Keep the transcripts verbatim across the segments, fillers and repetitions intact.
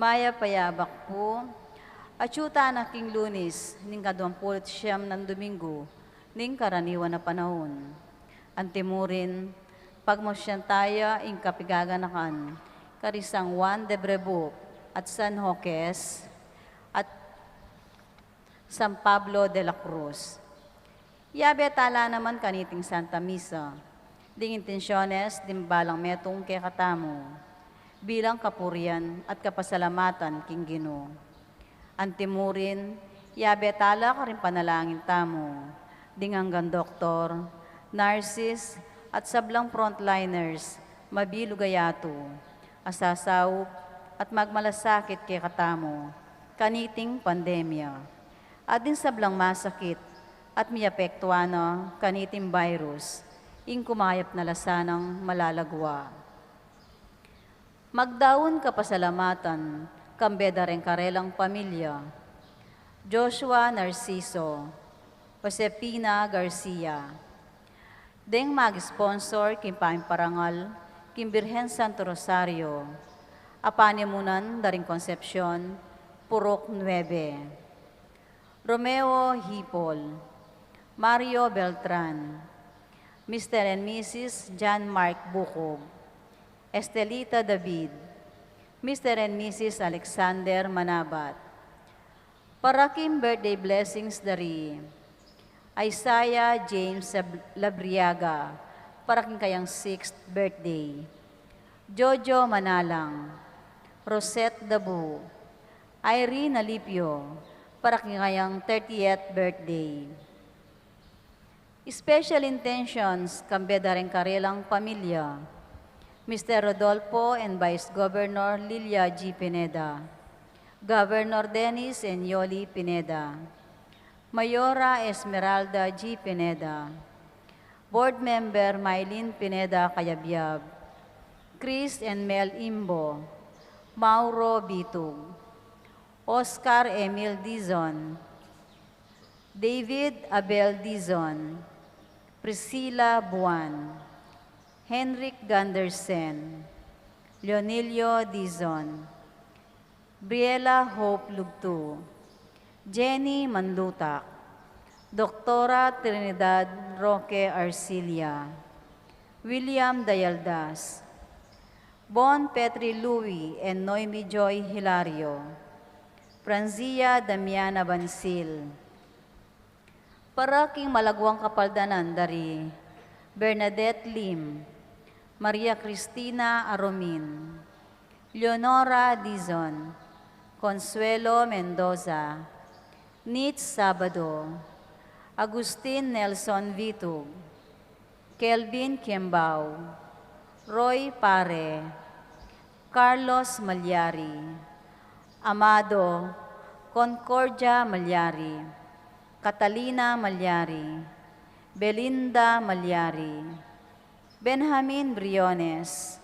Mayap a yabak pu. Atyu tana king Lunis, ning kaduang pulu't siyam nang Dominggu ning karaniwan a panaun. Antimurin, pagmasusian taya ing kapigaganakan kari San Juan de Brebeuf at San Joques at San Pablo de la Cruz. Yabe tala naman kaniting Santa Misa ding intensiones ding balang metung kekatamu bilang kapurian at kapasalamatan king Ginu. Antimurin, yabe tala karing panalangin tamu ding anggang doktor, nurses, at sablang frontliners, mabilug a yatu, a sasaup at magmalasakit kekatamu kaniting pandemya, at ding sablang masakit at miapektuan na kaniting virus, ing kumayap na la sanang malagwa. Magdaun kapasalamatan kambe da ring karelang pamilya, Joshua Narciso, Josefina Garcia, deng mag-sponsor king pamiparangal king Birhen Santo Rosario, a panimunan da ring Concepcion, Purok nuebe. Romeo Hipol, Mario Beltran, Mister and Missus John Mark Bucog, Estelita David, Mister and Missus Alexander Manabat. Para king birthday blessings da ri Isaiah James Sab-, Labriaga, para king kayang sixth birthday. Jojo Manalang, Rosette Dabu, Irene Alipio, para king kayang thirtieth birthday. Special intentions, kambe da ring karelang pamilya, Mister Rodolfo and Vice Governor Lilia G. Pineda, Governor Dennis and Yoli Pineda, Mayora Esmeralda G. Pineda, Board Member Mylene Pineda Cayabyab, Chris and Mel Imbo, Mauro Bitug, Oscar Emil Dizon, David Abel Dizon, Priscilla Buan, Henrik Gundersen, Leonelio Dizon, Briella Hope Lugtu, Jenny Manlutak, Doktora Trinidad Roque Arcilia, William Dayaldas, Bon Petri Louis and Noemi Joy Hilario, Franzia Damiana Bansil. Para king malagwang kapaldanan da ri Bernadette Lim, Maria Cristina Aromin, Leonora Dizon, Consuelo Mendoza, Nitz Sabado, Agustin Nelson Vitug, Kelvin Kiembao, Roy Pare, Carlos Malyari, Amado, Concordia Malyari, Catalina Malyari, Belinda Malyari, Benjamin Briones,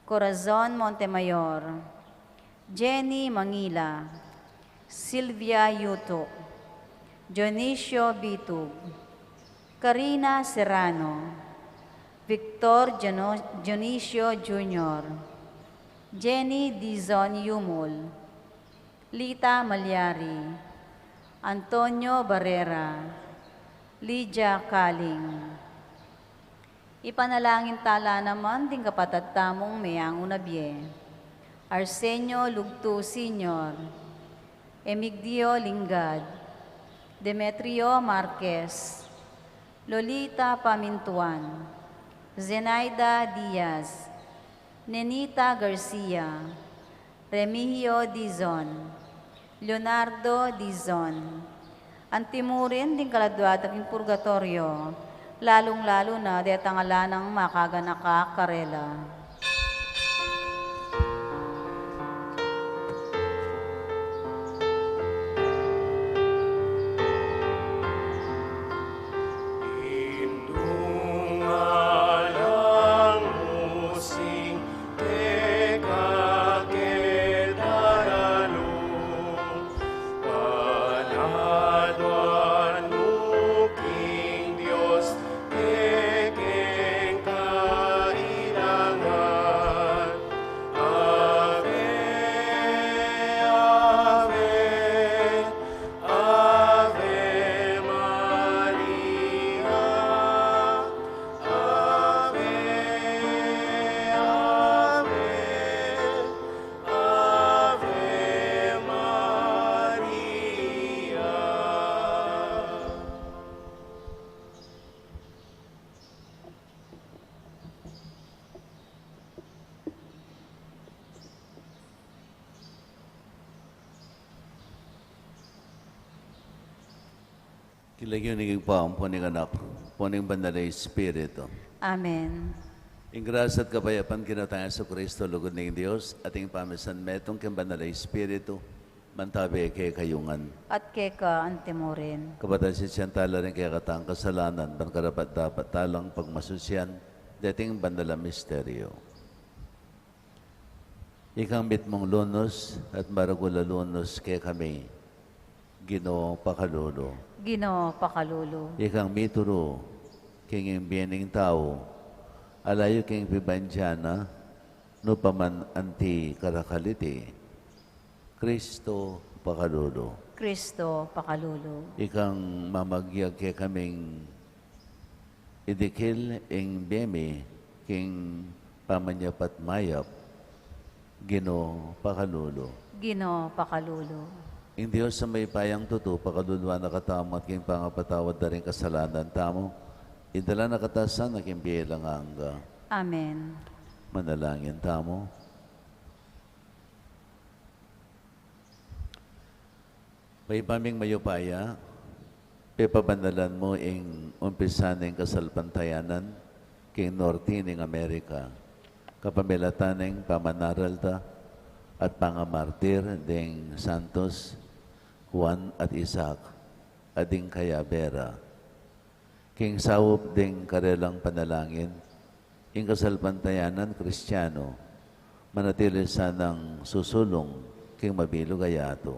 Corazon Montemayor, Jenny Mangila, Sylvia Yutuk, Dionisio Bitug, Karina Serrano, Victor Diono-, Dionisio Junior, Jenny Dizon Yumul, Lita Malyari, Antonio Barrera, Lydia Kaling. Ipanalangin tala naman ding kapatad tamung meangu na bie: Arsenio Lugtu Senior, Emigdio Lingad, Demetrio Marquez, Lolita Pamintuan, Zenaida Diaz, Nenita Garcia, Remigio Dizon, Leonardo Dizon, antimurin ding kaladua da king purgatorio, lalung-lalu na detang ala nang makaganaka karela. King lagyu ning Ibpa, ampo ning Anak, ampo ning Banal a Espiritu. Amen. Ing grasya at kapayapan king Ginu tang Jesucristo, lugud ning Dios, at ing pamisanmetung king Banal a Espiritu, mantabi kekayu ngan. At keka antimurin. Kapatad, sisian tala ring kekatang kasalanan, ban karapat-dapat talang pagmasusyan deting banal a misteryo. Ikang mitmung lunus at maragul a lunus kekami, Ginu pakalulu. Ginu pakalulu. Ikang mituru king bie ning tau, alayu king pibandian na, nu pa man anti karakal iti, Kristo pakalulu. Kristo pakalulu. Ikang mamagyag kekaming idikil ing bie mi king pamanyapat mayap, Ginu pakalulu. Ginu pakalulu. Ing Dios a mayupayang tutu, pakaluluan na katamu at king pangapatawad da ring kasalanan tamu, idala na katamu sana king bie alang angga. Amen. Manalangin tamu. Ibpa ming mayupaya, pepabanalan mu ing umpisa ning kasalpantayanan king norte ning Amerika, kapamilatan ning pamanaral da at pangamartir ding Santos, Juan at Isaac, at ding kayabe ra. King saup ding karelang panalangin, ing kasalpantayanan Kristiano manatili sanang susulung king mabilug a yatu.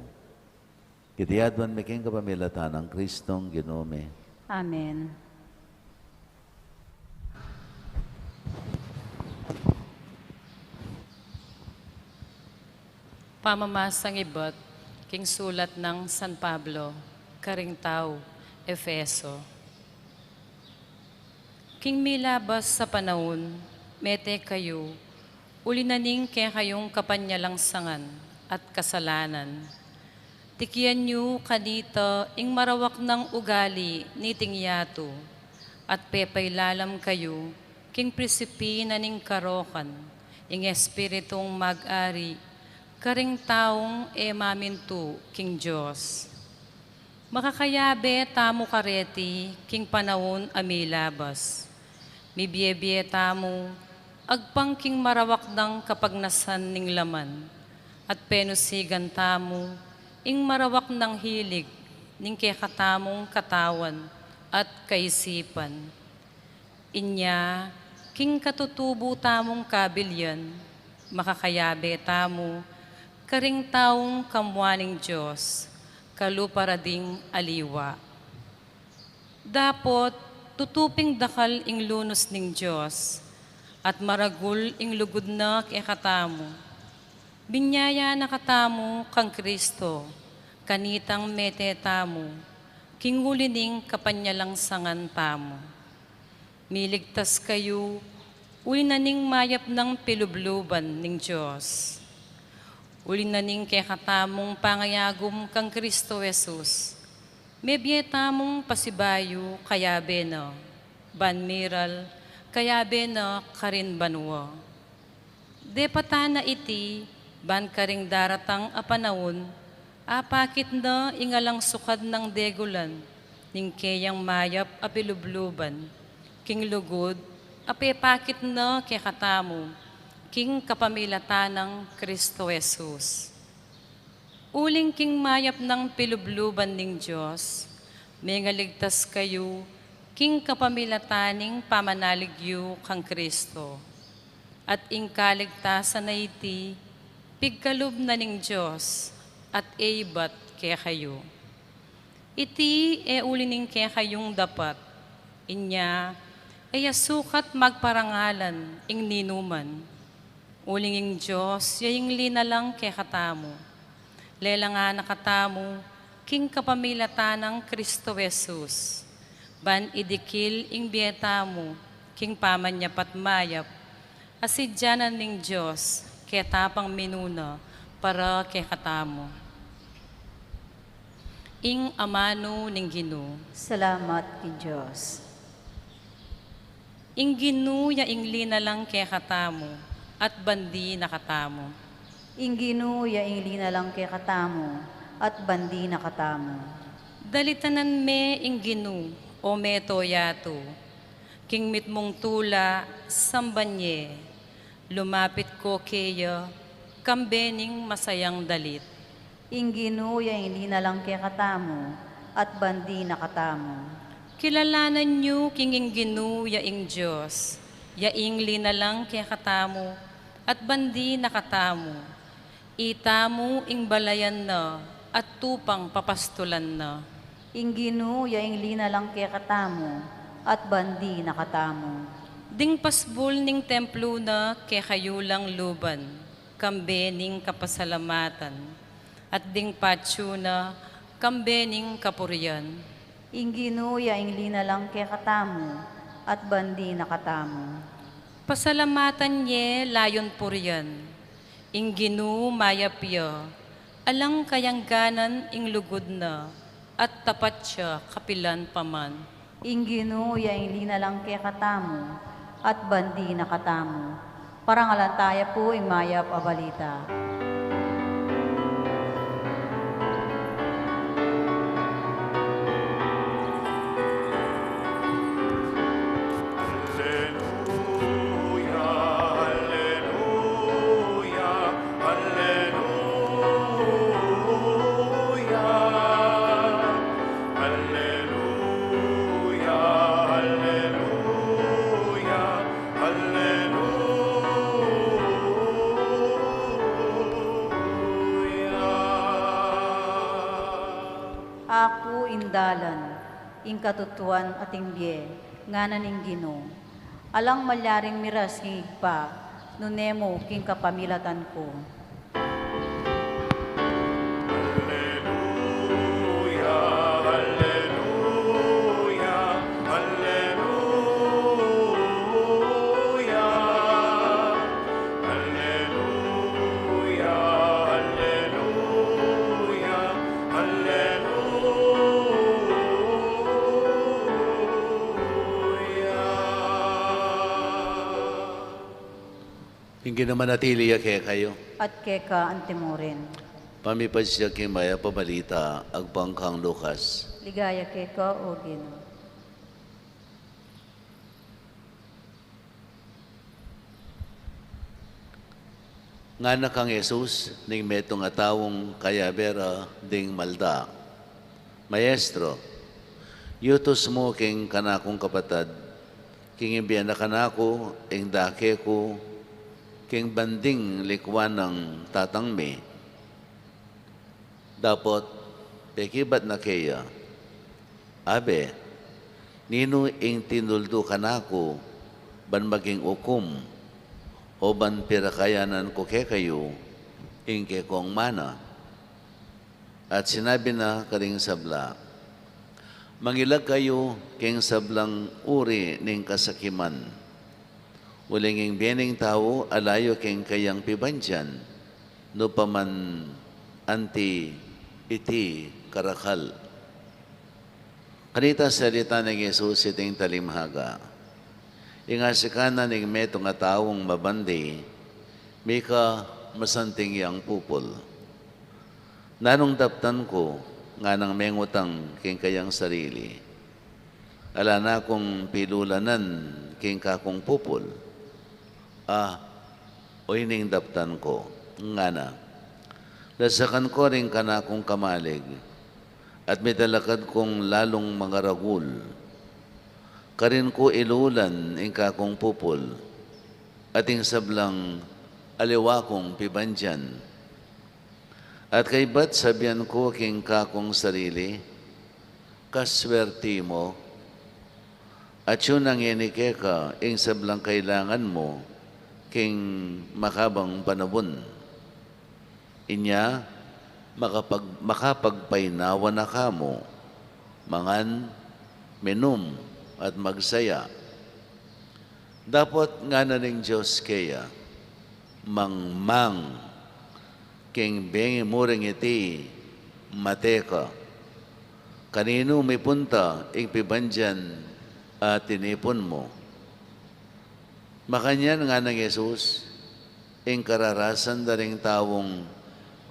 Iti aduan mi king kapamilatan nang Kristong Ginu mi. Amen. Pamamasang ibat king sulat nang San Pablo karing tau Efeso. King milabas a panaun, mete kayu uli na ning kekayung kapanyalangsangan at kasalanan. Tikian yu kanita ing marawak nang ugali niting yatu, at pepailalam kayu king prisipi na ning karokan, ing espiritung mag-ari karing taung e mamintu king Dios. Makakayabe tamu kareti king panaun a milabas. Mibie-bie tamu agpang king marawak nang kapagnasan ning laman, at penusigan tamu ing marawak nang hilig ning kekatamung katawan at kaisipan. Inya, king katutubu tamung kabilian, makakayabe tamu karing taung kamua ning Dios, kalupa ra ding aliwa. Dapot tutu ping dakal ing lunus ning Dios, at maragul ing lugud na kekatamu. Binie ya na katamu kang Kristo, kanitang mete tamu king uli ning kapanyalangsangan tamu. Miligtas kayu uli na ning mayap nang pilubluban ning Dios. Uli na ning kekatamung pangayagum kang Kristo Jesus, mebie tamung pasibayu kayabe na, ban miral kayabe na karin banua. Depatan na iti, ban karing daratang a panaun, apakit na ing alang sukad nang degulan ning keyang mayap a pilubluban king lugud a pepakit na kekatamu king kapamilatan nang Kristo Jesus. Uling king mayap nang pilubluban ning Dios, mengaligtas kayu king kapamilatan ning pamanalig yu kang Kristo. At ing kaligtasan a iti, pigkalub na ning Dios, at e ibat kekayu. Iti e uli ning kekayung dapat, inya e ya sukat magparangalan ing ninuman. Uling ing Dios ya ing linalang kekatamu. Lelangan na katamu king kapamilatan nang Kristo Jesus, ban idikil ing bie tamu king pamanyapat mayap, a sidyanan ning Dios keta pang minuna para kekatamu. Ing amanu ning Ginu. Salamat king Dios. Ing Ginu ya ing linalang kekatamu, at bandi na katamu. Ing Ginu ya ing linalang kekatamu, at bandi na katamu. Dalitanan me ing Ginu, o meto yatu, king mitmung tula, samban ye, lumapit ko keya, kambe ning masayang dalit. Ing Ginu ya ing linalang kekatamu, at bandi na katamu. Kilalanan yu king ing Ginu ya ing Dios, ya ing linalang kekatamu, at bandi na katamu. Itamu ing balayan na, at tupang papastulan na. Ing Ginu ya ing linalang kekatamu, at bandi na katamu. Ding pasbul ning templu na kekayu lang luban, kambe ning kapasalamatan, at ding patyu na kambe ning kapurian. Ing Ginu ya ing linalang kekatamu, at bandi na katamu. Pasalamatan ye layun purian. Ing Ginu mayap ya, alang kayangganan ing lugud na, at tapat ya kapilan pa man. Ing Ginu ya ing linalang kekatamu, at bandi na katamu. Parangalan taya pu ing mayap a balita. Alleluia, alleluia, alleluia. Alleluia, alleluia, alleluia. Aku ing dalan, ing katutuan at ing bie, ngana ning Ginu. Alang malyaring miras king Ibpa, nune mu king kapamilatan ku. Alleluia, alleluia, alleluia, alleluia, alleluia. Ing Ginu manatili ya kekayu. At keka antimurin. Pamipasya king mayap a balita agpang kang Lucas. Ligaya keka, o Ginu. Ngana kang Jesus ning metung a taung kayabe ra ding malda, Maestro, yutus mu king kanakung kapatad, king ibie na kanaku ing dake ku king banding likwan nang tatang mi. Dapot pekibat na keya, Abe, ninu ing tinuldu kanaku ban maging ukum, o ban pirakayanan ku kekayu ing kekong mana? At sinabi na karing sabla, Mangilag kayu king sablang uri ning kasakiman. Uling ing bie ning tau ala yu king kayang pibandian, nu pa man anti iti karakal. Kanita salita nang Jesus iting talinghaga. Ing asikan na ning metung a taung mabandi, mika masanting yang pupul. Nanung daptan ku? Nganang mengutang king kayang sarili. Ala na kung pilulanan king kakung pupul. A, o ining daptan ku, ngana. Lasakan ku ring kanakung kamalig, at mitalakad kung lalung mangaragul. Karin ku ilulan ing kakung pupul, at ing sablang aliwa kung pibandian. At kaybat sabian ku king kakung sarili, Kaswerti mu, atyu na ngeni keka ing sablang kailangan mu king makabang panaun. Inya, makapag-, makapagpainawa na kamu, mangan, minum, at magsaya. Dapot ngana ning Dios keya, Mangmang, king bengi mu ring iti, mate ka. Kaninu mipunta ing pibandian a tinipun mu? Makanyan nganang Jesus, ing kararasan da ring taung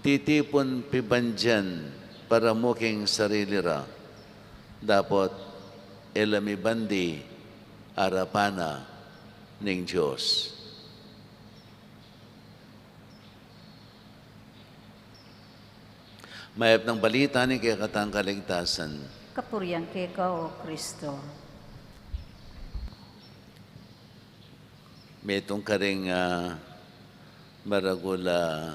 titipun pibandian para mu king sarili ra, Dapot e la mibandi arapan na ning Dios. Mayap nang balita ning kekatang kaligtasan. Kapurian keka, O Kristo. Metung karing, ah, maragul a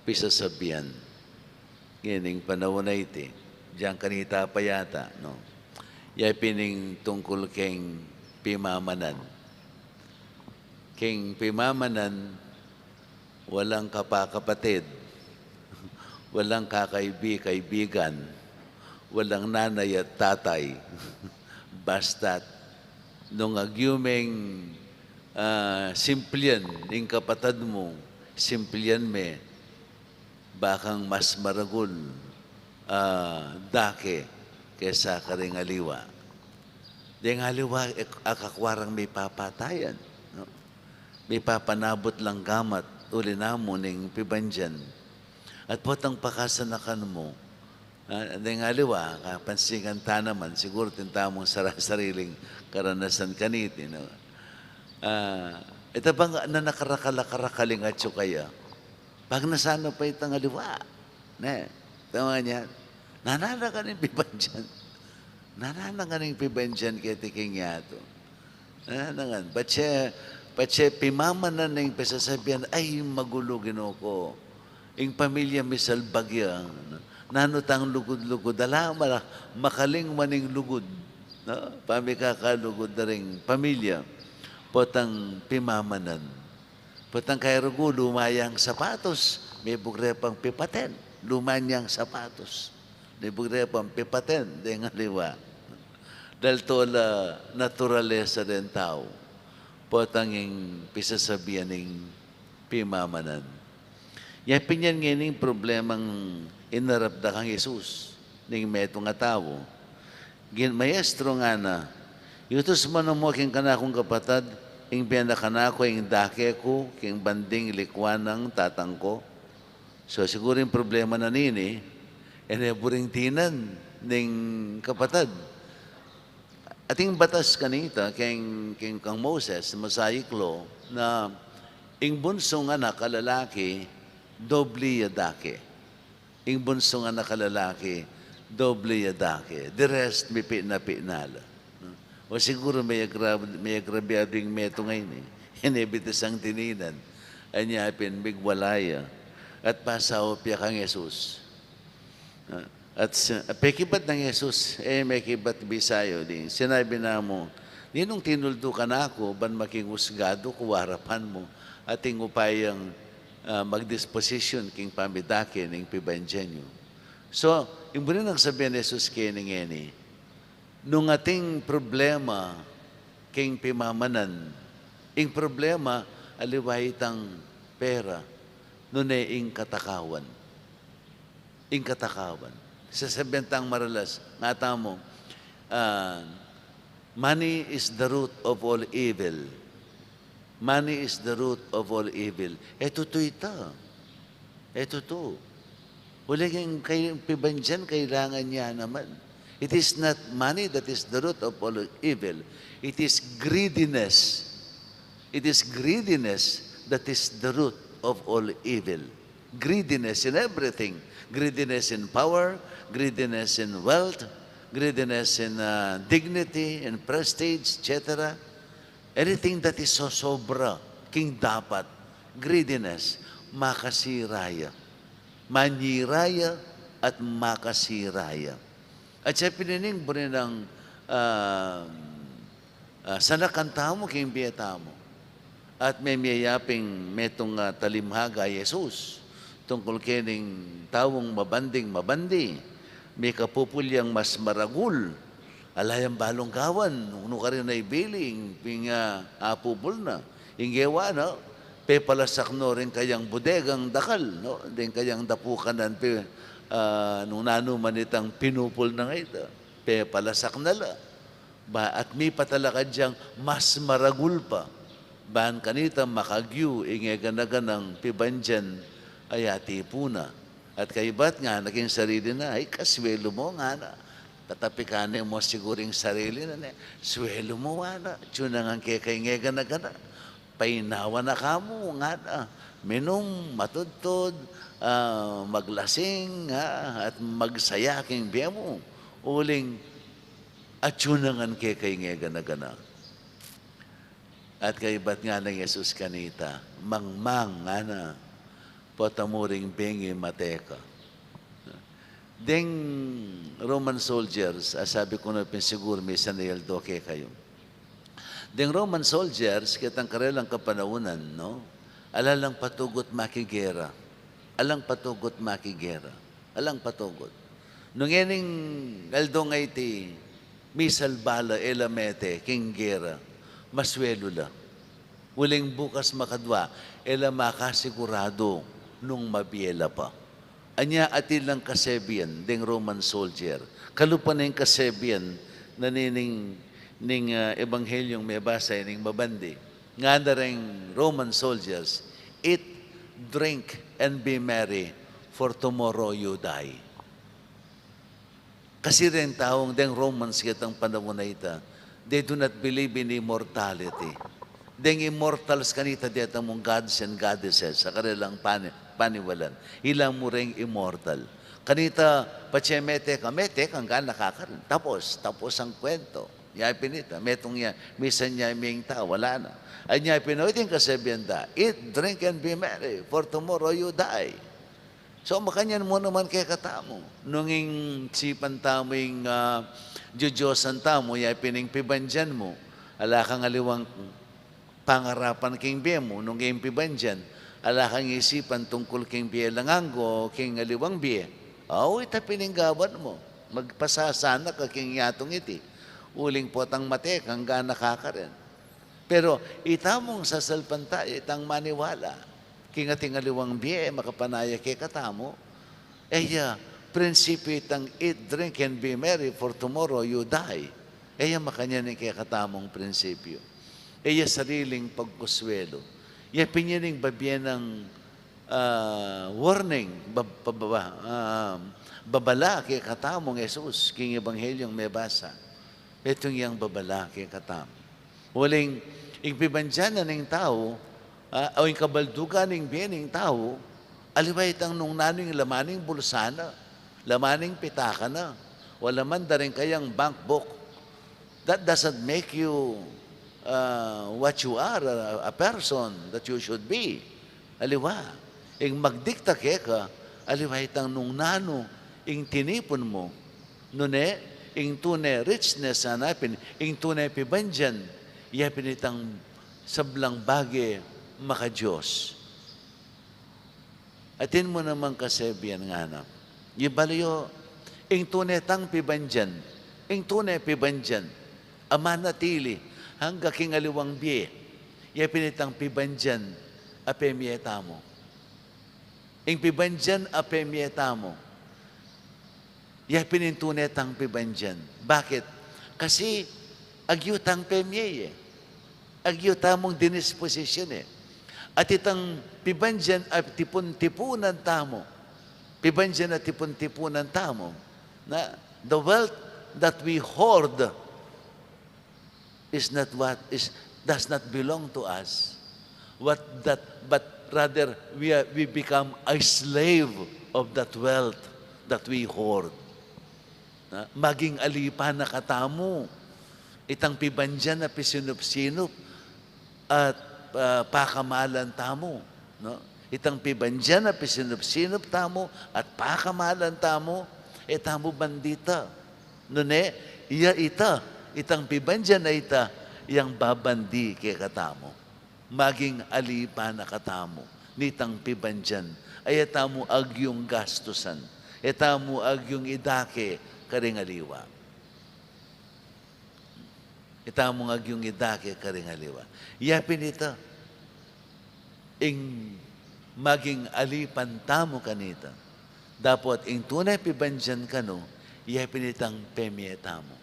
pisasabian ngening panaun a iti. Dian kanita pa yata, no? Ya pin ing tungkul keng pimamanan. Keng pimamanan, walang kapakapatid, walang kakaibi-kaibigan, walang nanay at tatay. Basta't nung agyu meng, ah, simplian ing kapatad mu, simplian me, ba kang mas maragul a dake kesa karing aliwa. Deng aliwa, e, akakua rang mipapatayan, no? Mipapanabut lang gamat uli na mu ning pibandian. At potang pakasanakan mu, ah, deng aliwa, kapansinan ta naman, siguru atin tamung sara-sariling karanasan kaniti, no? Ah, ita bang nanakarakal-karakal ing atyu kaya? Pagnasan na pa itang aliwa. Ne, tama niya. Nanana kaning pibandian. Nanana kaning pibandian keti king yatu. Nanana ngan. Patse, patse pimamanan ning pisasabian, ay, magulu, Ginu ku. Ing pamilya mi salbag ya. Nanu tang lugud-lugud. Ala, mala, makaling maning lugud. No? Pamikakalugud da ring pamilya. Potang pimamanan. Potang kaya rugu, luma yang sapatos, mebugre pang pipaten. Luma yang sapatos, mebugre pang pipaten, deng aliwa. Dahil tula naturalesa deng tau. Potang ing pisasabian ning pimamanan. Ya pin yan ngening problemang inarap da kang Jesus ning metung a tau. Gin-, Maestro, ngana, yutus mu namu king kanakung kapatad ing bie na kanaku ing dake ku king banding likuan nang tatang ku. So, siguru ing problema na nini, e ne buring dinan ning kapatad. Ating batas kanita, keng, keng kang Moses, Mosaic Law, na ing bunsung anak a lalaki, doble ya dake. Ing bunsung anak a lalaki, doble ya dake. The rest, mipikna-pikna la. O siguru, meagra-, meagrabyadu ing metung a ini. E ne bitisang dininan. Anya pin migwalay ya. At pasaup ya kang Jesus. Ah, at sa-, pekibat nang Jesus, e mekibat bisayu ding. Sinabi na mu, ninung tinuldu kanaku, ban making usgadu ku arapan mu, at ing upayang, ah, magdisposisyon king pamidake ning pibandian yu. So, ing buri nang sabian Jesus keni ngeni, nung ating problema king pimamanan, ing problema, aliwa itang pera, nune ing katakawan. Ing katakawan. Sasabian tang maralas, ngatamu, ah, money is the root of all evil. Money is the root of all evil. E tutu ita. E tutu. Uling ing kay-, pibandian kailangan ya naman. It is not money that is the root of all evil. It is greediness. It is greediness that is the root of all evil. Greediness in everything. Greediness in power, greediness in wealth, greediness in, uh, dignity, in prestige, et cetera. Anything that is sosobra king dapat, greediness, makasira ya. Manyira ya at makasira ya. At ya pin ini ing buri nang, ah, ah, sanakan tamu king bie tamu. At memie ya pin metung a talimhaga i Jesus tungkul kening taung mabanding mabandi, mikapupul yang mas maragul. Ala yang balung gawan, nung nukarin na ibili, ing pin, ah, apupul na. Ing gewa na, pepalasak no ring kayang budegang dakal, no? Ding kayang dapukanan, pe, ah, nung nanu man itang pinupul na ngeni, pepalasak na la. Ba, at mipatalakad yang mas maragul pa. Ban kanita makagyu ing e gana-ganang pibandian a atipun na. At kaybat ngana king sarili na, ay, kasweldu mu, ngana. Katapikan ne mu siguru ing sarili na ne, suelu mu, ngana, atyu na ngan keka ing e gana-gana. Painawa na ka mu, ngana, minum, matudtud, ah, maglasing, ah, at magsaya king bie mu. Uling atyu na ngan keka ing e gana-gana. At kaybat ngana nang Jesus kanita, mangmang, ngana, pota mu ring bengi mateka. Deng Roman soldiers, a, sabi ku na pin siguru misan a aldo kekayu. Deng Roman soldiers, ketang karelang kapanaunan, no? Ala lang patugut makigera. Alang patugut makigera. Alang patugut. Nung ening aldo nga iti, misalba la, e la mete king gera, masuelu la. Uling bukas makadwa, e la makasiguradu nung mabie la pa. Anya atin lang kasebian deng Roman soldier. Kalupa na ing kasebian na nining, ning, ah, ebanghelyung mebasa ining mabandi. Ngana reng Roman soldiers, "Eat, drink, and be merry, for tomorrow you die." Kasi reng taung deng Romans ketang panaun a ita, they do not believe in immortality. Deng immortals kanita, deta mung gods and goddesses a karelang pani-, paniwalan. Ila mu reng immortal. Kanita, patse mete ka, mete ka anggang nakakarin. Tapos, tapos ang kwento. Ya pin ita, metung ya, misan ya ming tau, ala na. Anya pin, o, iti ing kasabian da, "Eat, drink, and be merry, for tomorrow you die." So, makanyan mu naman kekatamu. Nung ing isipan tamu ing, ah, diyodyosan tamu, ya pin ing pibandian mu, ala kang aliwang pangarapan king bie mu, nung ing pibandian, ala kang isipan tungkul king bie la nganggo, king aliwang bie. Aw, ita pin ing gawan mu. Magpasasana ka king yatung iti. Uling potang mate ka anggang nakakarin. Pero itamung sasalpantaya, itang maniwala king ating aliwang bie, makapanaya kekatamu. E ya prinsipyu itang "Eat, drink, and be merry, for tomorrow you die." E ya makanyan ing kekatamung prinsipyu. E ya sariling pagkusuelu. Ya pin ing babie nang, ah, warning, bab-, bababa-, ah, babala kekatamung Jesus king ebanghelyung mebasa. Itung yang babala kekatamu. Uling, ing pibandian na ning tau, ah, o ing kabaldugan ning bie ning tau, aliwa itang nung nanu ing laman ning bulsa na, laman ning pitaka na, o laman da ring kayang bank book. That doesn't make you, uh, what you are, a, a person that you should be. Aliwa, ing magdikta keka, aliwa itang nung nanu ing tinipun mu, nune ing tune richness, ngana pin, ing tune pibandian, ya pin itang sablang bage maka-Dios. Atin mu naman kasebian, ngana. Ibali yu, ing tune tang pibandian, ing tune pibandian a manatili angga king aliwang bie, ya pin itang pibandian a pemie tamu. Ing pibandian a pemie tamu, ya pin ing tune tang pibandian. Bakit? Kasi agyu tang pemie, e. Agyu tamung dinisposisyun, e. At itang pibandian a tipun-tipunan tamu, pibandian a tipun-tipunan tamu, na, the wealth that we hoard is not what is, does not belong to us. What that, but rather we are, we become a slave of that wealth that we hoard. Na, maging alipan na katamu itang pibandian a pisinup-sinup at, ah, pakamalan tamu, no? Itang pibandian a pisinup-sinup tamu at pakamalan tamu, e tamu bandita. Nune, iya ita, itang pibandian a ita, yang babandi kekatamu. Maging alipan na katamu nitang pibandian a e tamu agyung gastusan, e tamu agyung idake karing aliwa. E tamung agyung idake karing aliwa. Ya pin ita, ing maging alipan tamu kanita. Dapot ing tune pibandian kanu, ya pin itang pemie tamu.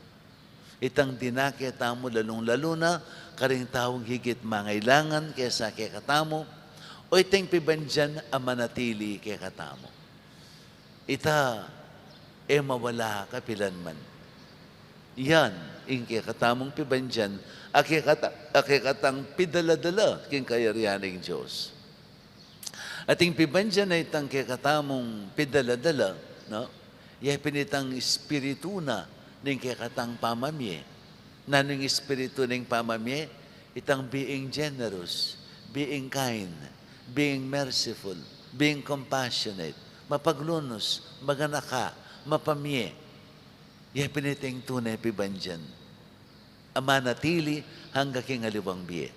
Itang dinake tamu, lalung-lalu na karing taung higit mangailangan kesa kekatamu, o iting pibandian a manatili kekatamu. Ita e mawala kapilanman. Yan ing kekatamung pibandian, a kekata-, a kekatang pidala-dala king kayarian ning Dios. At ing pibandian a itang kekatamung pidala-dala, no? Ya pin itang espiritu na ning kekatang pamamie. Nanu ing espiritu ning pamamie? Itang being generous, being kind, being merciful, being compassionate, mapaglunus, maganaka, mapamie. Ya pin ita ing tune pibandian a manatili angga king aliwang bie.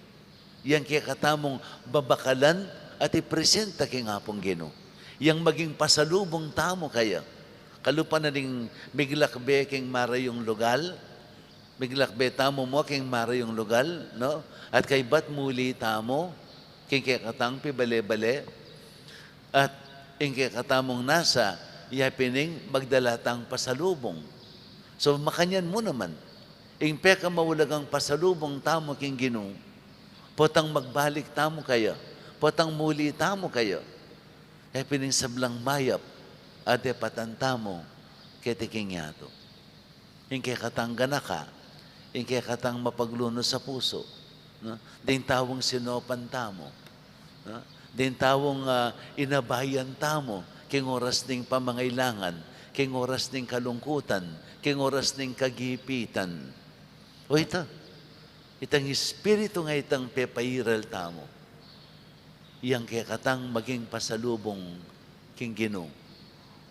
Yang kekatamung babakalan at ipresenta king Apung Ginu. Yang maging pasalubung tamu kaya. Kalupa na ding miglakbe king marayung lugal, miglakbe tamu mu king marayung lugal, no? At kaybat muli tamu king kekatang pibale-bale, at ing kekatamung nasa, ya pin ing magdala tang pasalubung. So, makanyan mu naman, ing pekamaulagang pasalubung tamu king Ginu, potang magbalik tamu kaya, potang muli tamu kaya, ya pin ing sablang mayap a depatan tamu keti king yatu. Ing kekatang ganaka, ing kekatang mapaglunus a pusu, no? Ding taung sinopan tamu, no? Ding taung, ah, inabayan tamu king oras ning pamangailangan, king oras ning kalungkutan, king oras ning kagipitan. O ita, itang espiritu nga itang pepairal tamu. Yang kekatang maging pasalubung king Ginu,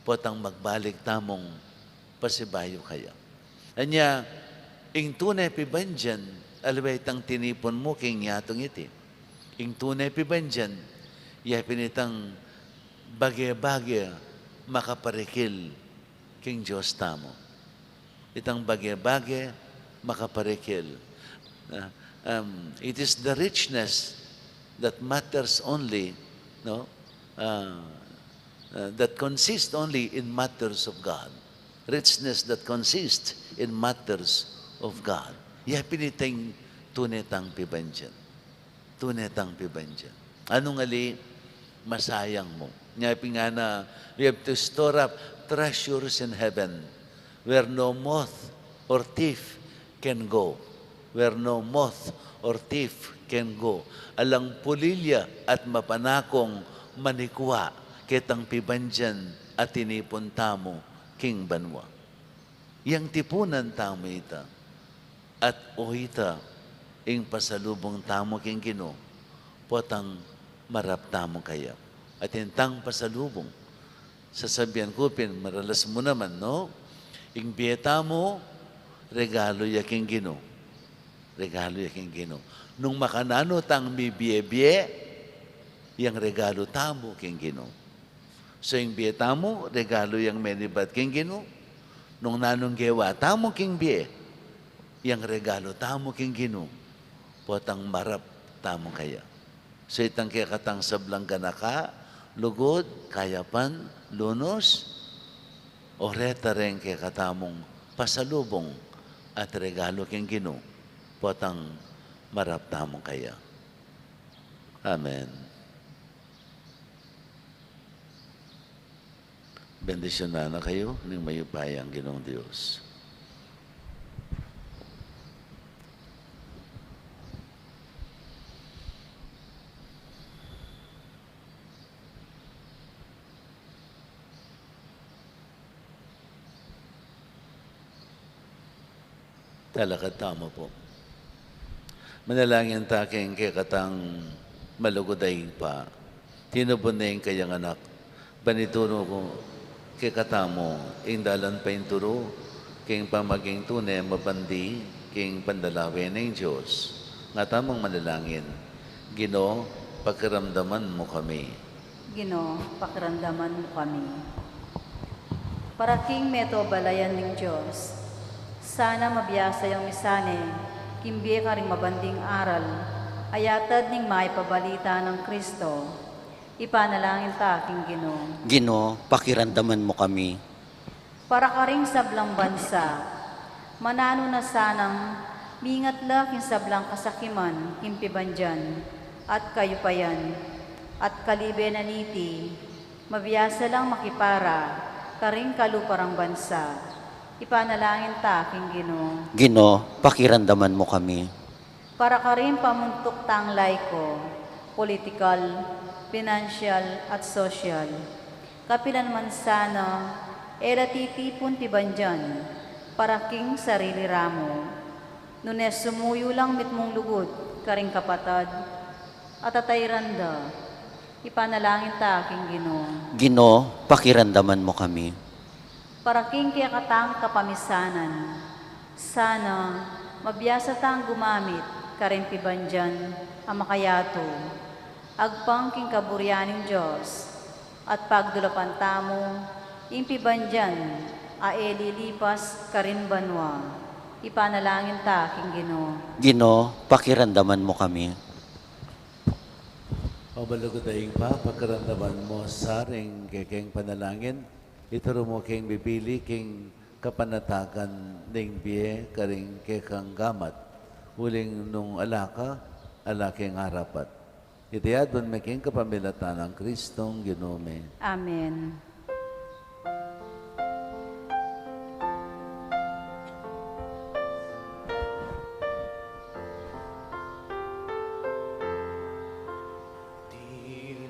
potang magbalik tamung pasibayu kaya. Anya, ing tune pibandian, aliwa itang tinipun mu king yatung iti. Ing tune pibandian, ya pin itang bage-bage makaparikil king Dios tamu. Itang bage-bage makaparikil. Ah, um, it is the richness that matters only, no? Ah, ah, that consists only in matters of God. Richness that consists in matters of God. Ya pin ita ing tune tang pibandian. Tune tang pibandian. Nung ali, masayang mu. Nya pin ngana, we have to store up treasures in heaven, where no moth or thief can go. Where no moth or thief can go. Alang pulilya at mapanakung manikwa ketang pibandian a tinipun tamu king banua. Yang tipunan tamu ita, at o ita ing pasalubung tamu king Ginu, potang marap tamu kaya. At ing tang pasalubung, sasabian ku pin, maralas mu naman, no? Ing bie tamu, regalu ya king Ginu. Regalu ya king Ginu. Nung makananu tang mibie-bie, yang regalu tamu king Ginu. So, ing bie tamu, regalu yang menibat king Ginu. Nung nanung gewa tamu king bie, yang regalu tamu king Ginu, potang marap tamu kaya. So, itang kekatang sablang ganaka, lugud, kayapan, lunus, o reta reng kekatamung pasalubung at regalu king Ginu, potang marap tamu kaya. Amen. Bendisyunan na kayu ning mayupayang Ginung Dios. Talakad tamu pu. Manalangin ta king kekatang malugud a Ibpa. Tinubud ne ing kayang Anak, ban ituru kekatamu ing dalan paintulu king pamaging tune mabandi king panlalawe ning Dios. Nga tamung manalangin: Ginu, pakiramdaman mu kami. Ginu, pakiramdaman mu kami. Para king meto balayan ning Dios, sana mabiasa yang misane king bie karing mabanding aral a yatad ning Mayap a Balita nang Kristo. Ipanalangin ta king Ginu. Ginu, pakiramdaman mu kami. Para karing sablang bansa, mananu na sanang mingat la king sablang kasakiman king pibandian at kayupayan, at kalibe na niti, mabiasa lang makipara karing kalupa rang bansa. Ipanalangin ta king Ginu. Ginu, pakiramdaman mu kami. Para karing pamuntuk tang laiko, politikal, pinansyal, at sosyal, kapilan man sana e la titipun pibandian para king sarili ra mu. Nune sumuyu lang mitmung lugud karing kapatad, at atairan da. Ipanalangin ta king Ginu. Ginu, pakiramdaman mu kami. Para king kekatang kapamisanan, sana mabiasa tang gumamit karing pibandian a makayatu, agpang king kaburian ning Dios, at pagdulapan tamu ing pibandian a e lilipas karin banua. Ipanalangin ta king Ginu. Ginu, pakiramdaman mu kami. O malugud a Ibpa, pakiramdaman mu sa ring kekeng panalangin, ituru mu keng bibili king kapanatagan ning bie karing kekang gamat, uling nung ala ka, ala keng arapat. Iti aduan mi king kapamilatan nang Kristong Ginu mi. Amen.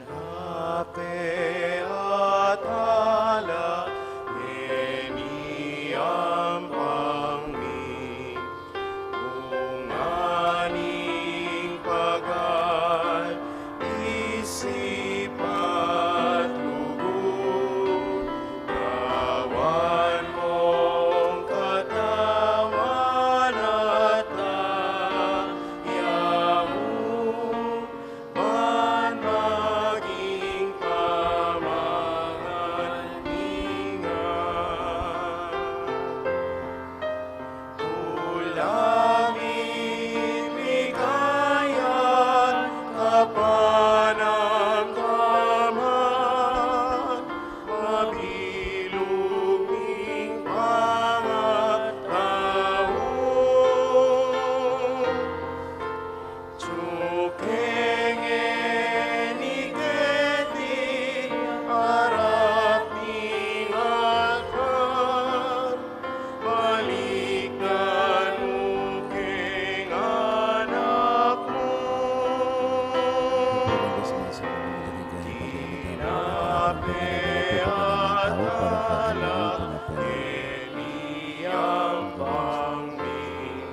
Tinape at alak, ngeni ampang mi, bunga ning pagal, isip at lugud, gawan mong katawan at daya mu, ban maging pamangan mi ngan. Tula mi bigay at kapanamdaman, mabilug ming pangatau. Tuke ngeni keti arap ning altar, balikdan mu keng anak mu. Tinape at alak, ngeni ampang mi,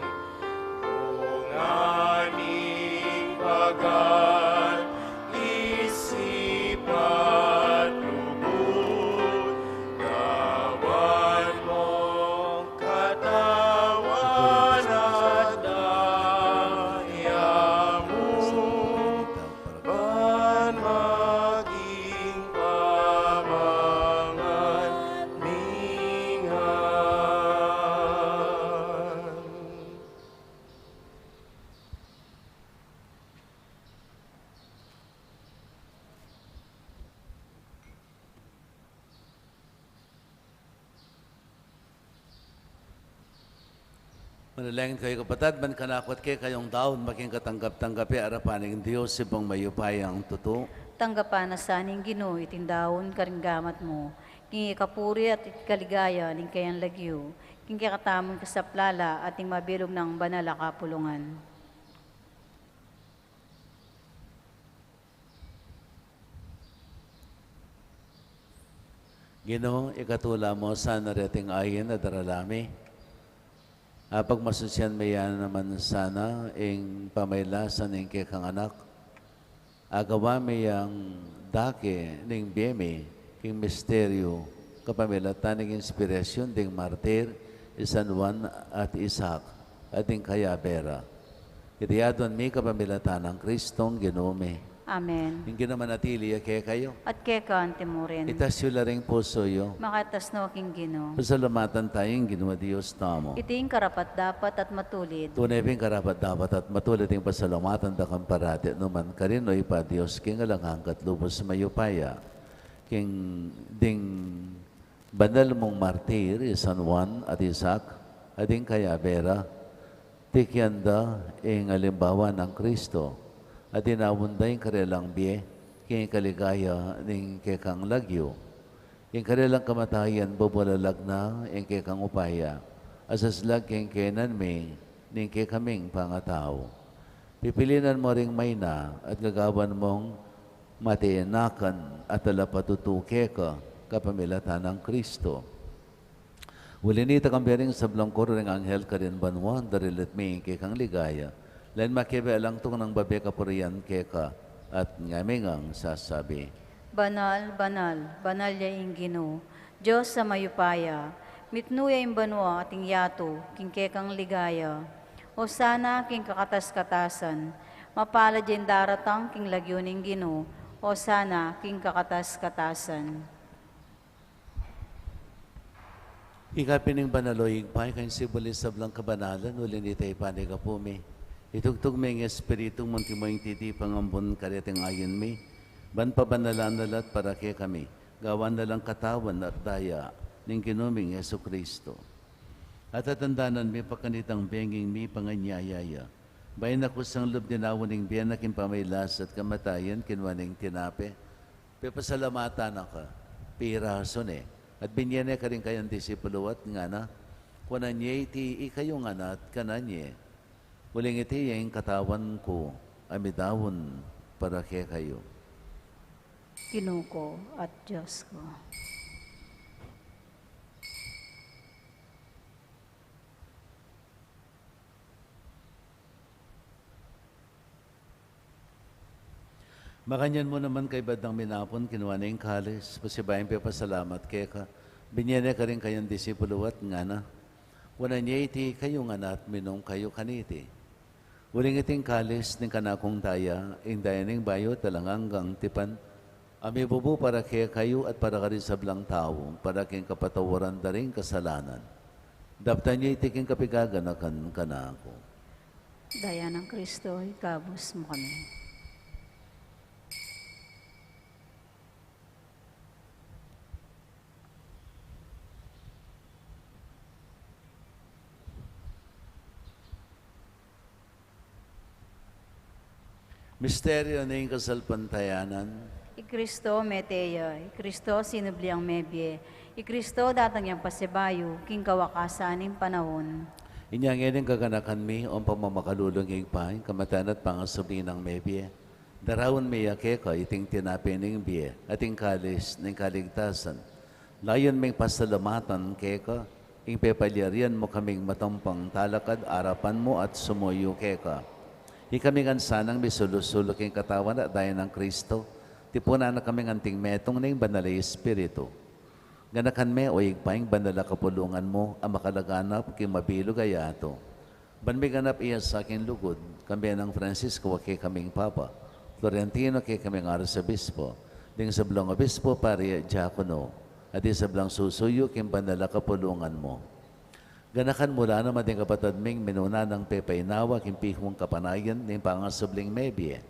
bunga ning pagal, isip at lugud, gawan mong katawan at daya mu, ban maging pamangan mi ngan. Manalangin kayu, kapatad, ban kanaku at kekayung daun maging katanggap-tanggap ya arapan ning Dios, Ibpang mayupayang tutu. Tanggapan na sa ning Ginu iting daun karing gamat mu, king ikapuri at ikaligaya ning kayang lagyu, king kekatamung kasaplalan at ning mabilug nang banal a kapulungan. Ginu, ikatula mu sana reting ain a darala mi, apagmasusian me ya naman sana ing pamailasan ning kekang Anak. Agawa me yang dake ning bie mi king misteryu kapamilatan ning inspirasyun ding martir i San Juan at Isaac at ding kayabe ra. Iti aduan mi kapamilatan nang Kristong Ginu mi. Amen. Ing Ginu manatili ya kekayu. At keka antimurin. Itas yu la ring pusu yu. Makatas no king Ginu. Pasalamatan taya ing Ginu a Dios tamu. Iti ing karapat-dapat at matulid. Tune pin karapat-dapat at matulid ing pasalamatan da kang parati, nukarin man, O Ibpa, Dios king alang angga at lubus mayupaya. King ding banal mung martir i San Juan at Isaac, at ding kayabe ra, tikian da ing alimbawa nang Kristo, at dinaun da ing karelang bie king ikaligaya ning kekang lagyu. King karelang kamatayan, bubulalag na ing kekang upaya, asaslag king kaynan mi ning kekaming pangatau. Pipilinan mu ring maina at gagawan mung matinakan at talapatutu keka kapamilatan nang Kristo. Uli nita, kambe ring sablang koro ring anghel karin banua, daralit mi ing kekang ligaya. Lain makebe alang tuknang babie kapurian keka, at ngami ngang sasabi: Banal, banal, banal ya ing Ginu, Dios a mayupaya, mitmu ya ing banua at ing yatu king kekang ligaya. Osana king kakatas-katasan, mapalad ya ing daratang king lagyu ning Ginu, Osana king kakatas-katasan. Ika pin ing banal, o Ibpa, ika ing sibul ning sablang kabanalan, uli nita ipanyawad mi. Itugtug me ing Espiritu mu, antimo ing titipang ambun kareting ain mi, ban pabanalan na la at para kekami gawan na lang katawan at daya ning Ginu ming Jesucristo. At tatandanan mi pa kanitang bengi ing mipanganyaya ya, bayu na kusang lub dinaun ing bie na king pamagkasakit at kamatayan, kinua ne ing tinape, pepasalamatan na ka, pirasu ne, at binie ne karing kayang disipulu at ngana: Kunan ye iti ikayu ngan at kanan ye, uling iti ya ing katawan ku a midaun para kekayu. Ginu ku at Dios ku. Makanyan mu naman, kaybat dang minapun, kinua ne ing kalis, pasibayu yang pepasalamat keka, binie ne karing kayang disipulu at ngana: Kunan ye iti ikayu ngan at minum kayu kaniti, uling iti ing kalis ning kanakung daya, ing daya ning bayu at alang anggang tipan, a mibubu para kekayu at para karing sablang tau, para king kapatawaran da ring kasalanan. Daptan ye iti king kapaganakan kanaku. Daya nang Kristo, ikabus mu kami. Misteryu ning kasalpantayanan. I Kristo mete ya, i Kristo sinubli yang mebie, i Kristo datang yang pasibayu king kawakasan ning panaun. Inya ngeni ing kaganakan mi, o pamamakalulung Ibpa, ing kamatayan at pangasubli nang mebie, daraun mi ya keka iting tinape ning bie at ing kalis ning kaligtasan. Layun ming pasalamatan keka ing pepalyarian mu kaming matampang talakad arapan mu at sumuyu keka. Ikami ngan sanang misulu-sulu king katawan at daya nang Kristo, tipunan na kaming anting metung ning Banal a Espiritu. Ganakan me, o Ibpa, ing banal a kapulungan mu a makalaganap king mabilug a yatu, ban miganap ya sa king lugud, kambe nang Francisco a kekaming Papa, Florentino a kekaming Arsobispo, ding sablang obispo, pari at diakono, at ding sablang susuyu king banal a kapulungan mu. Ganakan mu la naman ding kapatad ming minuna nang pepainawa king pikung kapanayan ning pangasubling mebie.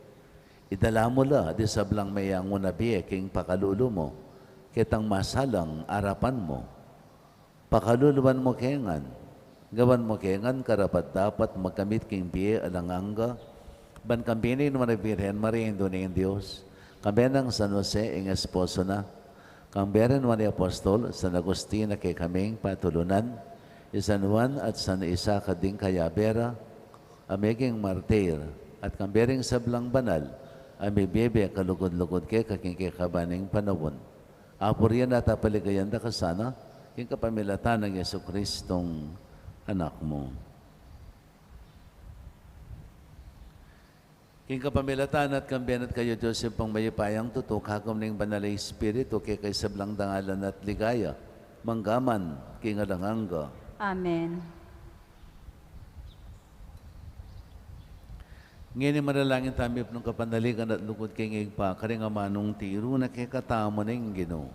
Idala mu la ding sablang meyangu na bie king pakalulu mu, ketang masalang arapan mu. Pakaluluan mu ke ngan, gawan mu ke ngan karapat-dapat magkamit king bie alang angga, ban kambe ning Nuan a Birhen Maria, Indu ning Dios, kambe nang San Jose, ing esposo na, kambe ring Nuan a Apostol, San Agustin a kekaming patulunan, i San Juan at San Isaac a ding kayabera, a meging martir, at kambe ring sablang banal a mibie-bie kalugud-lugud keka king kekaban ning panaun. Apurian at apaligayan da ka sana, king kapamilatan nang Jesucristong Anak mu. King kapamilatan na at kambe na at kayu, Dios Ibpang mayupayang tutu, kagum ning Banal a Espiritu, keka ing sablang dangalan at ligaya, mangga man king alang angga. Amen. Ngeni manalangin tamu, mipnung kapanaligan at lugud king Ibpa, karing amanung tiru na kekatamu ning Ginu.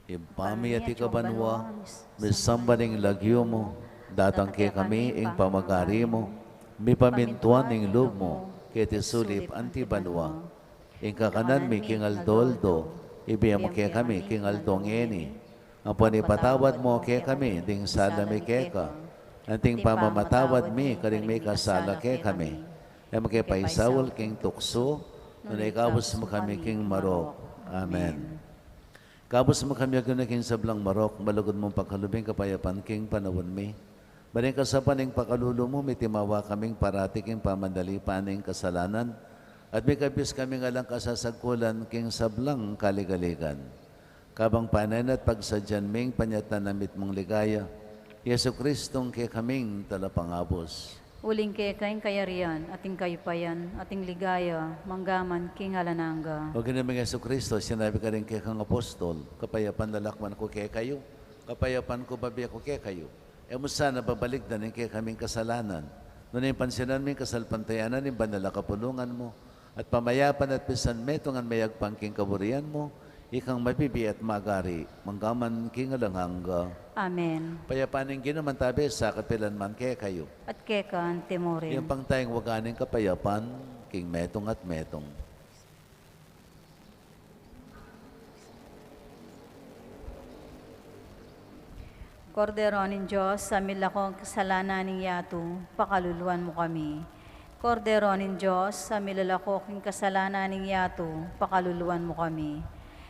Ibpa mi, atiu ka banua, misamban ing lagyu mu, datang kekami ing pamagari mu, mipamintuan ing lub mu, keti sulip anti banua. Ing kakanan mi king aldo-aldo, ibie mu kekami king aldo ngeni. Ampon ipatawad mu kekami ding sala mi keka, anting pamamatawad mi karing mikasala kekami. E mu ke paisaul king tuksu, nune ikabus mu kami king marok. Amen. Kabus mu kami, Ginu, king sablang marok, malugud mung pakalub ing kapayapan king panaun mi. Ban king kasapan ning pakalulu mu, mitimawa kaming parati king pamandalipan ning kasalanan, at mikabus kaming alang kasasagkulan king sablang kaligaligan. Kabang panayan at pagsadyan ming panyatang na mitmung ligaya, Jesucristo, ing kekaming talapangabus. Uling keka ing kayarian, at ing kayupayan, at ing ligaya, mangga man king alang angga. O Ginu ming Jesucristo, sinabi mu karing kekang apostol, kapayapan lalakwan ku kekayu, kapayapan ku bibie ku kekayu. E mu sana babalikdan ing kekaming kasalanan, nune pansinan mu ing kasalpantayanan ning banal a kapulungan mu, at pamayapan at pisanmetungan mayagpang king kaburian mu, ikang mabibie at magari, mangga man king alang angga. Amen. Ing kapayapan ning Ginu mantabi sa kapilan man kekayu. At keka mu rin. Iyuang taya ing waga ning kapayapan, king metung at metung. Kordero ning Dios, a milako king kasalanan ning yatu, pakaluluan mu kami. Kordero ning Dios, a milalako king kasalanan ning yatu, pakaluluan mu kami.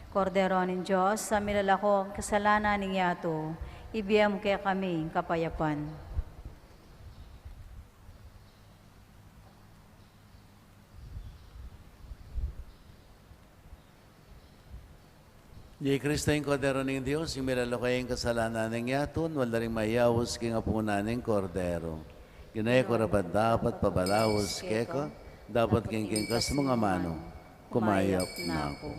Kordero ning Dios, a milalako king kasalanan ning yatu, ibie mu kekami ing kapayapan. Ini i Kristo, ing Kordero ning Dios, ing milalako king kasalanan ning yatu. Nuan la ring mayaus king apunan ning Kordero. Ginu, e ku karapat-dapat pabalaus keka, dapot king kekang amanu, kumayap na ku.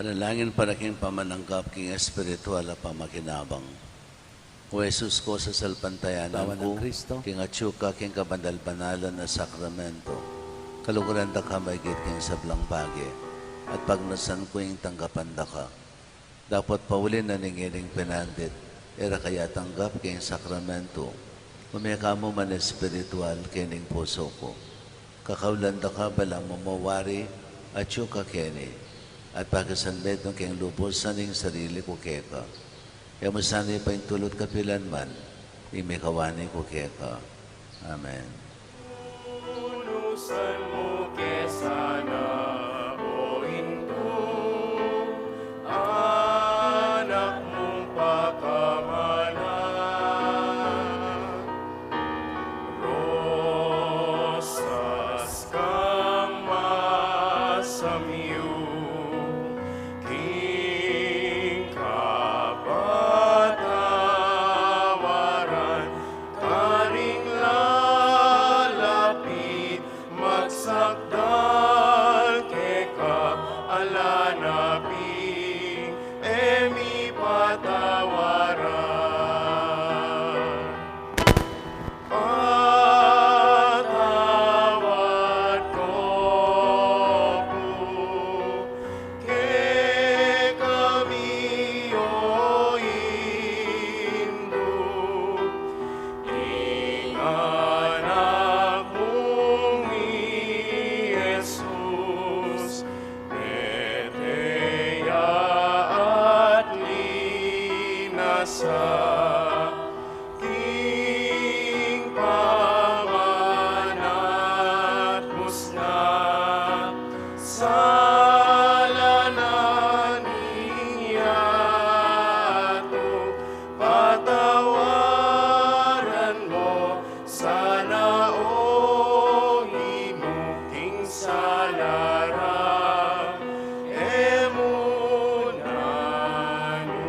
Panalangin para king pamananggap king espiritual a pamakinabang. O Jesus ku, sasalpantayanan ku king atyu ka king kabanal-banalan a sakramento. Kaluguran da ka maigit king sablang bage, at pagnasan ku ing tanggapan da ka. Dapot pauli na ning iling penandit, e ra ka ya tanggap king sakramento, ume ka mu man espiritual king pusu ku. Kakaulan da ka balamu mu wari atyu ka keni, at pakisanmetung ke king lubusan ing sarili ku keka. E mu sana paintulut kapilan man ing mikawani ku keka. Amen. Bunusan mu ke sana, o Indu, anak mung pakamalan. Rosas kang masamyu king kapatawaran, karing lalapit magsakdal keka, ala na pin e mi patawaran. Patawad ko pu kekami, o Indu, ing anak mung i Jesus, mete ya at linasa king pamanatmus na. Sala na ning yatu, patawaran mu sana, o Inu, king sala ra e mu nanu.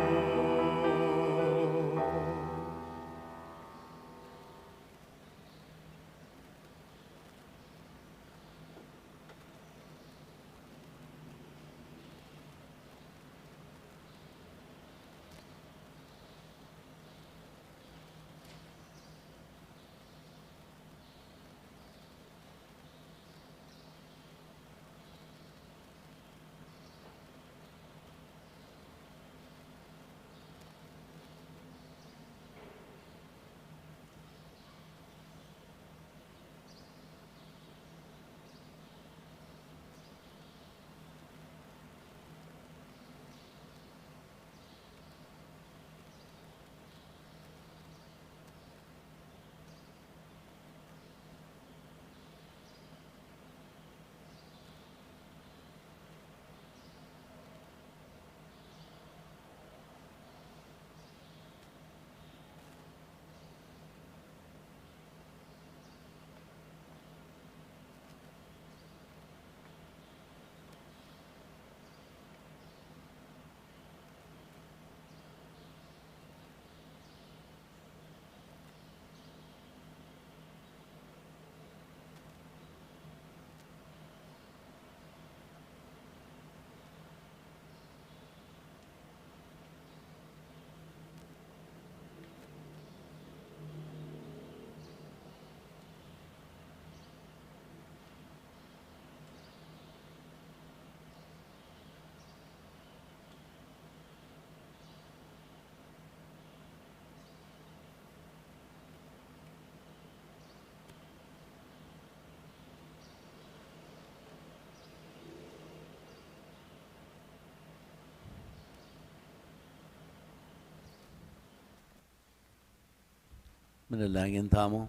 Manalangin tamu.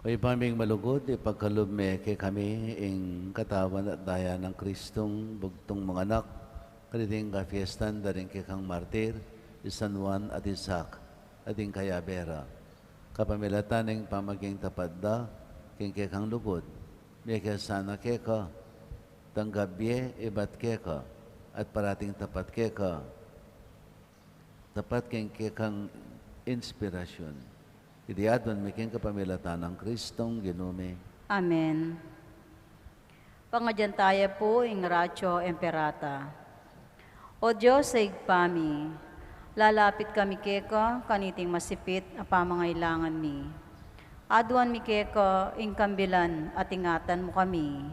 O Ibpa ming malugud, ipagkalub me kekami ing katawan at daya nang Kristong bugtung mung anak, kaniting kapiestan da ring kekang martir, i San Juan at Isaac, at ding kayabe ra. Kapamilatan ning pamaging tapat da king kekang lugud, mie ke sana keka, tanggap bie ibat keka, at parating tapat keka, tapat king kekang inspirasyon. Iti aduan mi king kapamilatan nang Kristong Ginu mi. Amen. Pangadyan taya pu ing Oratio Imperata. O Dios a Ibpa mi, lalapit kami keka kaniting masipit a pamangailangan mi. Aduan mi keka ing kambilan at ingatan mu kami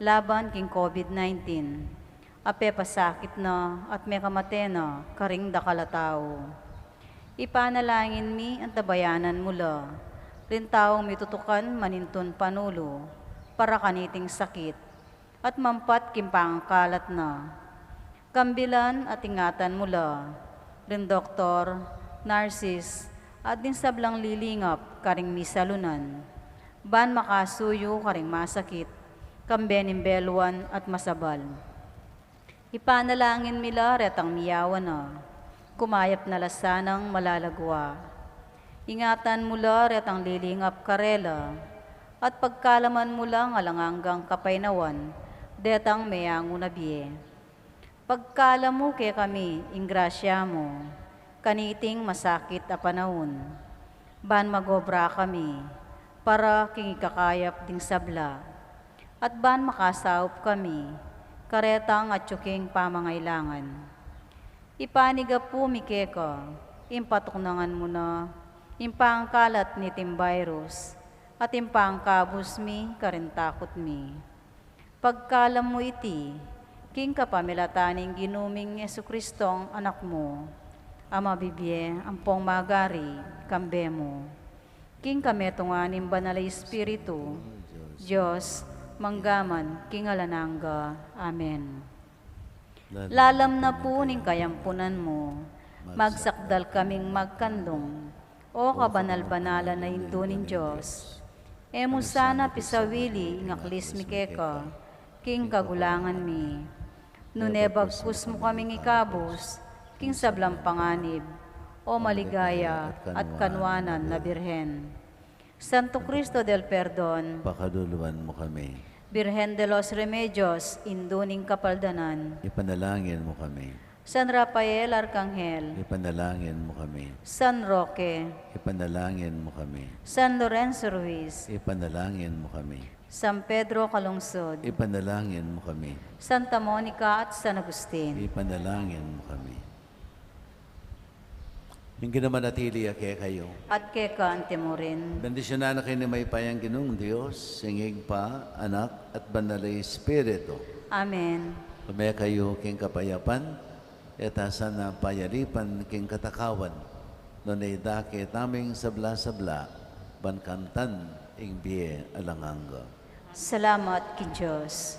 laban king COVID nineteen a pepasakit na at mekamate na karing dakal a tau. Ipanalangin mi antabayanan mu la ring taung mitutukan manintun panulu para kaniting sakit at mampat king pangakalat na. Kambilan at ingatan mu la ring doktor, narsis, at ding sablang lilingap karing misalunan, ban makasuyu karing masakit, kambe ning beluan at masabal. Ipanalangin mi la retang miyawa na, kumayap na la sanang malagwa. Ingatan mu la retang lilingap karela, at pagkalaman mu lang alang anggang kapaynawan detang meyangu na bie. Pagkalam mu kekami ing grasya mu kaniting masakit a panaun, ban magobra kami para king ikakayap ding sabla, at ban makasaup kami karetang atyu king pamangailangan. Ipanyawad mi keka ing patuknangan mu na ing pangakalat niting virus at ing pangakabus mi karing takut mi. Pagkalam mu iti king kapamilatan ning Ginu ming Jesucristong Anak mu, a mabibie ampong magari kambe mu, king kametungan ning Banal a Espiritu, Dios, mangga man king alang angga. Amen. Lalam na pu ning kayampunan mu, magsakdal kaming magkandung, O kabanal-banalan a Indu ning Dios. E mu sana pisawili ing aklis mi keka king kagulangan mi, nune bagkus mu kaming ikabus king sablang panganib, O maligaya at kanuanan a Birhen. Santo Cristo del Perdon, pakaluluan mu kami. Birhen de los Remedios, Indu ning Kapaldanan, ipanalangin mu kami. San Rafael Arkanghel, ipanalangin mu kami. San Roque, ipanalangin mu kami. San Lorenzo Ruiz, ipanalangin mu kami. San Pedro Calungsod, ipanalangin mu kami. Santa Monica at San Agustin, ipanalangin mu kami. Ing Ginu manatili ya kekayu. At keka anti mu rin. Bendisyunan na kayu ning mayupayang Ginung Dios, ing Ibpa, Anak, at Banal a Espiritu. Amen. Lume kayu king kapayapan, e ta sana payalipan king katakawan, nune idake tamu ing sabla-sabla, ban kamtan ing bie alang angga. Salamat king Dios.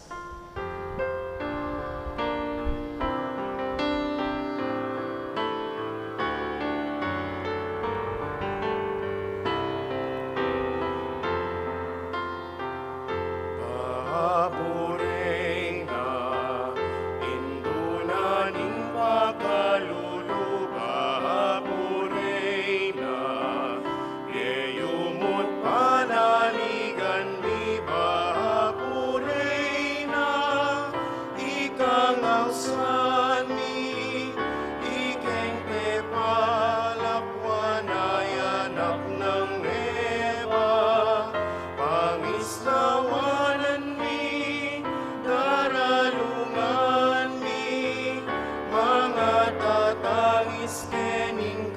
Papurihin na, Indu na ning pakalulu, papurihin na, keyumut panaligan mi, papurihin na, ikang ausan mi, ikeng pepalakwan a anak nang Eva, pangislawanan mi, daralungan mi, mangatatangis ke ning